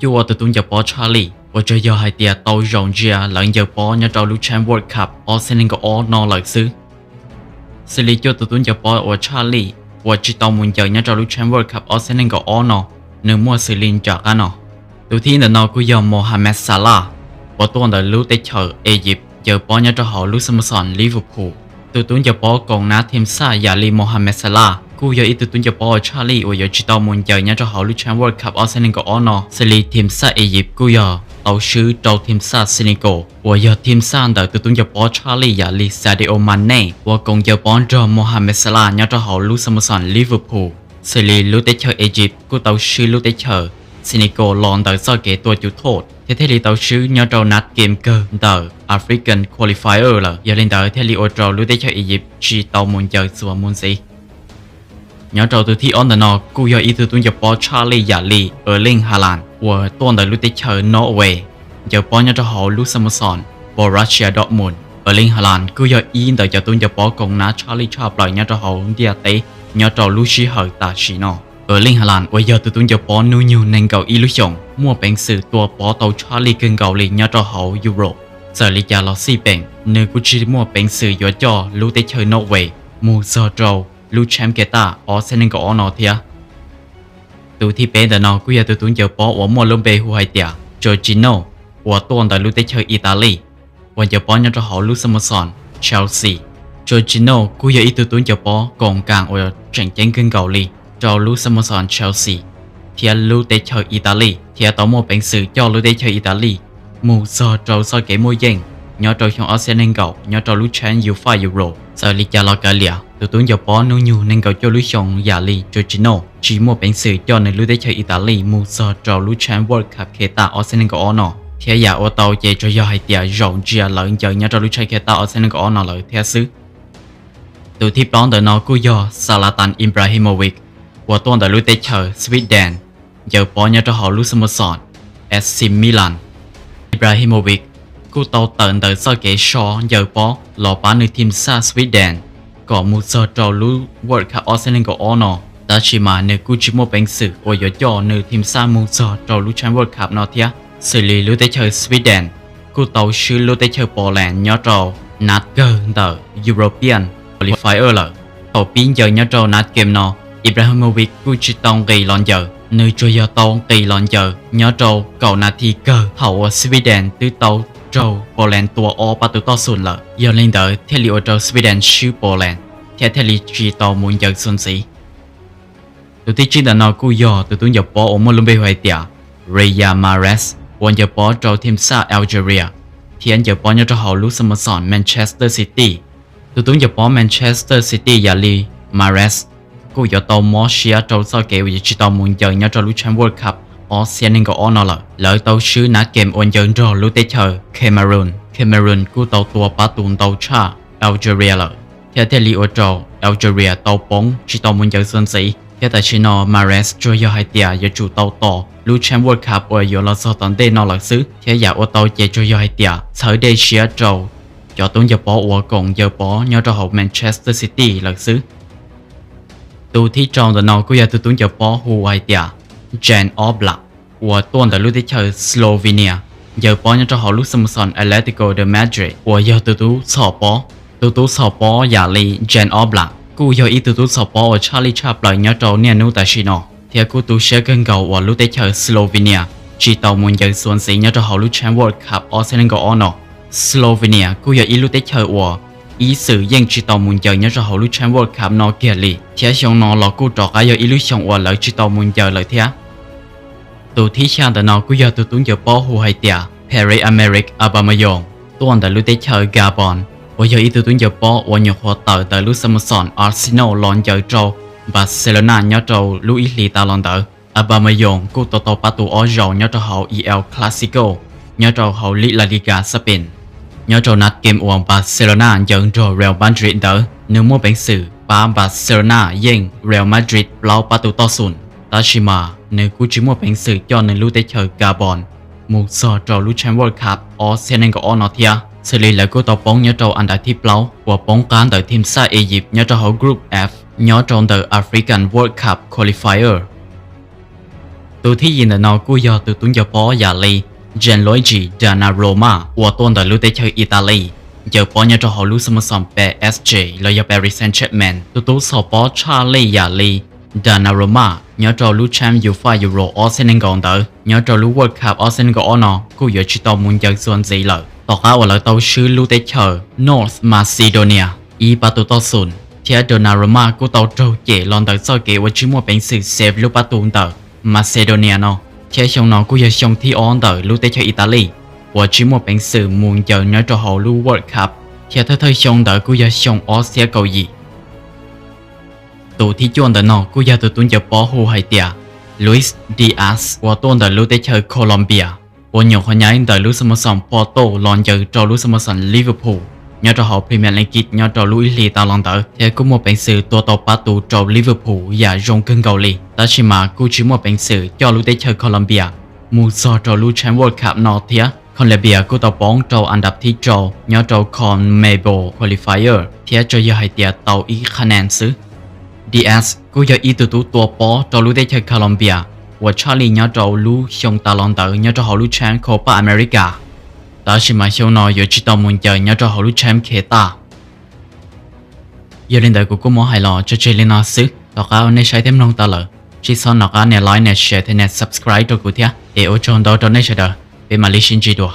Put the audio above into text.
Cuaj tus tub ncaws pob tshaj lij uas tsuas yog hais tias tau zaum ntsia lawv ncaws pob nyob rau lub Champ World Cup ob txhiab nees nkaum ob no lawm xwb. Xws li cuaj tus tub ncaws pob uas tshaj lij uas tsis tau mus ncaws nyob rau lub Champ World Cup ob txhiab nees nkaum ob no, nws muaj xws li nram qab no. Tus thib ib ntawm no kuj yog Mohamed Salah uas tuaj ntawm lub teb chaws Egypt ncaws pob nyob rau hauv lub xab mav xom Liverpool. Tus tub ncaws pob koom nab thim xaj yam li Mohamed Salah kuj yog ib tug tub ncaws pob uas tshaj lij uas yuav tsis tau mus ncaws nyob rau hauv lub Champ World Cup ob txhiab nees nkaum ob no, xws li thim xaj Egypt kuj yog tau swb rau thim xaj Senegal uas yog thim xaj ntawm tus tub ncaws pob tshaj lij yam li Sadio Mane uas koom ncaws pob nrog Mohamed Salah nyob rau hauv lub xab mav xom Liverpool. Xws li lub teb chaws Egypt kuj tau swb lub teb chaws Senegal los ntawm txoj kev tua cov thoj thiab thiaj li tau swb nyob rau nab game kawg ntawm African Qualifier lawm. Yog li ntawd thiaj li ua rau lub teb chaws Egypt tsis tau mus ncaws txuas mus ntxiv. Nyob rau tus thib ob ntawm no kuj yog ib tug tub ncaws pob tshaj lij yam li Erling Haaland uas tuaj ntawm lub teb chaws Norway ncaws pob nyob rau hauv lub xab mav xom Borussia Dortmund. Erling Haaland kuj yog ib ntawm cov tub ncaws pob koom nab tshaj lij tshaj plaws nyob rau hauv ntiaj teb nyob rau lub sij hawm tam sim no. Erling Haaland uas yog tus tub ncaws pob hnub nyoog nees nkaum ib lub xyoos muaj peev xwm tua pob tau tshaj lij kawg nkaus li nyob rau hauv Europe. Txawm li cas los xij peem nws kuj tsis muaj peev xwm yuav coj lub teb chaws Norway mus txog rau lub Champ Qatar ob txhiab nees nkaum ob no thiab. Tus thib peb ntawm no kuj yog tus tub ncaws pob uas muaj lub npe hu hais tias Jorginho uas tuaj ntawm lub teb chaws Italy uas ncaws pob nyob rau hauv lub xab mav xom Chelsea. Jorginho kuj yog ib tug tub ncaws pob koom nkaam uas tseem ceeb kawg nkaus li rau lub xab mav xom Chelsea thiab lub teb chaws Italy thiab tau muaj peev xwm coj lub teb chaws Italy mus txog rau txoj kev muaj yeej nyob rau xyoo ob txhiab nees nkaum nyob rau lub Champ UEFA Euro. Txawm li cas los kav liam, tus tub ncaws pob hnub nyoog nees nkaum cuaj lub xyoos yam li Jorginho tsis muaj peev xwm coj nws lub teb chaws Italy mus txog rau lub Champ World Cup Qatar ob txhiab nees nkaum ob no, thiab yam ua tau ces tsuas yog hais tias zaum ntsia lawv ncaws nyob rau lub Champ Qatar ob txhiab nees nkaum ob no lawm thiab xwb. Tus thib plaub ntawm no kuj yog Zlatan Ibrahimovic uas tuaj ntawm lub teb chaws Sweden ncaws pob nyob rau hauv lub xab mav xom AC Milan. Ibrahimovic kuj tau tawm ntawm txoj kev so ncaws pob los pab nws thim xaj Sweden kom mus txog rau lub World Cup ob txhiab nees nkaum ob no, tab sis mas nws kuj tsis muaj peev xwm uas yuav coj nws thim xaj mus txog rau lub Champ World Cup no thiab. Xws li lub teb chaws Sweden kuj tau swb lub teb chaws Poland nyob rau nab kawg ntawm European Qualifier lawm. Thaum pib ncaws nyob rau nab game no, Ibrahimovic kuj tsis tau nqis los ncaws, nws tsuas yog tau nqis los ncaws nyob rau kaum nas this kawg thaum uas Sweden twb tau raug Poland tua ob pab tus toj xum lawm. Yog li ntawd thiaj li ua rau Sweden swb Poland thiab thiaj li tsis tau mus ncaws txuas ntxiv. Tus thib tsib ntawm no kuj yog tus tub ncaws pob uas muaj lub npe hu hais tias Riyad Mahrez uas ncaws pob rau thim xaj Algeria thiab ncaws pob nyob rau hauv lub xab mav xom Manchester City. Tus tub ncaws pob Manchester City yam li Mahrez kuj yuav tau mob siab rau txoj kev uas yuav tsis tau mus ncaws nyob rau lub Champ World Cup ob txhiab nees nkaum ob no lawm. Lawv tau swb nab game uas ncaws nrog lub teb chaws Cameroon. Cameroon kuj tau tua pab tus ntau tshaj Algeria lawm, thiab thiaj li ua rau Algeria tau poob tsis tau mus ncaws txuas ntxiv. Thiab tam sim no Mahrez tsuas yog hais tias yuav tsum tau tos lub Champ World Cup uas yuav los txog tom ntej no lawm xwb, thiab yam ua tau ces tsuas yog hais tias txhawb dej siab rau cov tub ncaws pob uas koom ncaws pob nyob rau hauv Manchester City lawm xwb. Tus thib rau ntawm no kuj yog tus tub ncaws pob hu hais tias Jan Oblak uas tuaj ntawm lub teb chaws Slovenia, ncaws pob nyob rau hauv lub xab mav xom Atletico de Madrid uas yog tus tub txhom pob. Tus tub txhom pob yam li Jan Oblak kuj yog ib tug tub txhom pob uas tshaj lij tshaj plaws nyob rau niaj hnub tam sim no, thiab kuj tu siab kawg nkaus uas lub teb chaws Slovenia tsis tau mus ncaws txuas ntxiv nyob rau hauv lub Champ World Cup ob txhiab nees nkaum ob no. Slovenia kuj yog ib lub teb chaws uas ib txwm yeej tsis tau mus ncaws nyob rau hauv lub Champ World Cup no kiag li, thiab xyoo no los kuj rov qab yog ib lub xyoos uas lawv tsis tau mus ncaws lawm thiab. Tus thib xya ntawm no kuj yog tus tub ncaws pob hu hais tias Pierre-Emerick Aubameyang, tuaj ntawm lub teb chaws Gabon, uas yog ib tug tub ncaws pob uas nyuam qhuav tawm ntawm lub xab mav xom Arsenal los ncaws rau Barcelona nyob rau lub ib hlis tas los ntawd. Aubameyang kuj tau tau pab tus ob zaus nyob rau hauv El Clasico nyob rau hauv lig La Liga Spain. Nyob rau nab game uas Barcelona ncaws nrog Real Madrid ntawd, nws muaj peev xwm pab Barcelona yeej Real Madrid plaub pab tus toj xum, tab sis mas nws kuj tsis muaj peev xwm coj nws lub teb chaws Gabon mus txog rau lub Champ World Cup ob txhiab nees nkaum ob no thiab. Xws li lawv kuj tau poob nyob rau andav thib plaub uas poob qab ntawm thim xaj Egypt nyob rau hauv Group F nyob rau ntawm African World Cup Qualifier. Tus thib yim ntawm no kuj yog tus tub ncaws pob yam li Gianluigi Donnarumma uas tuaj ntawm lub teb chaws Italy, ncaws pob nyob rau hauv lub xab mav xom P S G los yog Paris Saint-Germain. Tus tub txhom pob tshaj lij yam li Donnarumma nyob rau lub champ UEFA Euro ob txhiab nees nkaum ntawd, nyob rau lub World Cup ob txhiab nees nkaum ob no kuj yuav tsis tau mus ncaws txuas ntxiv lawm, tom qab uas lawv tau swb lub teb chaws North Macedonia ib pab tus toj xum, thiab Donnarumma kuj tau raug cem los ntawm txoj kev uas tsis muaj peev xwm save lub pab tus ntawm Macedonia no, thiab xyoo no kuj yog xyoo thib ob ntawm lub teb chaws Italy uas tsis muaj peev xwm mus ncaws nyob rau hauv lub World Cup, thiab thawj thawj xyoo ntawd kuj yog xyoo ob txhiab kaum yim. Tus thib cuaj ntawm no kuj yog tus tub ncaws pob hu hais tias Luis Diaz uas tuaj ntawm lub teb chaws Colombia, uas nyuam qhuav nyaib ntawm lub xab mav xom Porto los ncaws rau lub xab mav xom Liverpool nyob rau hauv Premier League nyob rau lub ib hlis tas los ntawd, thiab kuj muaj peev xwm tua tau pab tus rau Liverpool yam zoo kawg nkaus li. Tab sis mas kuj tsis muaj peev xwm coj lub teb chaws Colombia mus txog rau lub champ World Cup no thiab. Colombia kuj tau poob rau an dab thib rau nyob rau CONMEBOL qualifier thiab tsuas yog hais tias tau ib qhab nees xwb. Diaz kuj yog ib tug tub tua pob rau lub teb chaws Colombia uas tshaj lij nyob rau lub xyoo tas los ntawd nyob rau hauv lub champ Copa America. Tab sis mas xyoo no yuav tsis tau mus ncaws nyob rau hauv lub champ Qatar. Yog li ntawd kuv kuj muab hais los tso tseg li no xwb, tom qab nej saib thiab mloog tau lawm, tsis txhob nco qab nias like, nias share thiab nias subscribe rau kuv thiab, es ua tsaug ntau rau nej sawv daws, peb mam li sib ntsib dua.